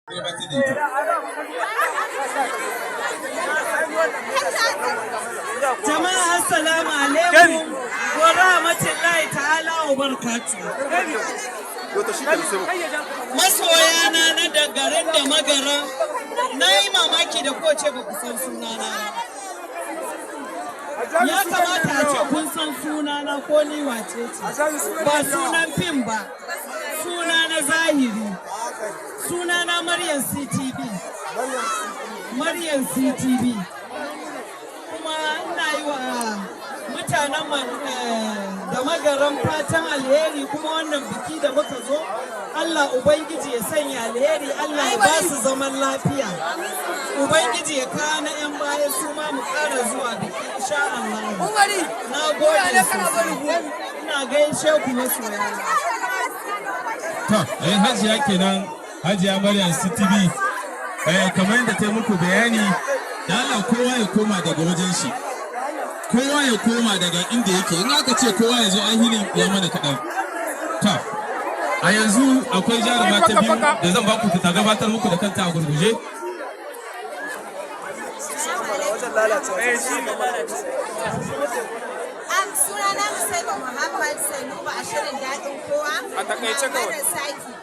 Gabatar da ita. Jama'a, assalamu alaikum wa rahmatullahi ta'ala wa barakatuh. Masoyana na da garin da magaran, na yi mamaki da ko ce ba ku san sunana ba. Ya kamata a ce kun san sunana ko ni wace ce. Ba sunan fim ba, suna na zahiri. Sunana Maryam CTV. Maryam CTV. Kuma ina yi wa mutanen da magaran fatan alheri, kuma wannan biki da muka zo, Allah Ubangiji ya sanya alheri, Allah ya ba su zaman lafiya. Ubangiji ya kawo na 'yan baya su ma mu ƙara zuwa biki, insha Allah. Na gode sosai. Ina gaishe ku, masoya. To, Hajiya kenan, Hajiya Maryam CTV. Kamar yadda ta yi muku bayani, da Allah kowa ya koma daga wajen shi. Kowa ya koma daga inda yake. In aka ce kowa ya zo, an hilin ya mana kaɗan. To, a yanzu akwai jaruma ta biyu da zan baku ta gabatar muku da kanta a gurguje. Sunana Musaiba Muhammad Sanuba a shirin Daɗin Kowa. A takaice kawai. Mama Saki.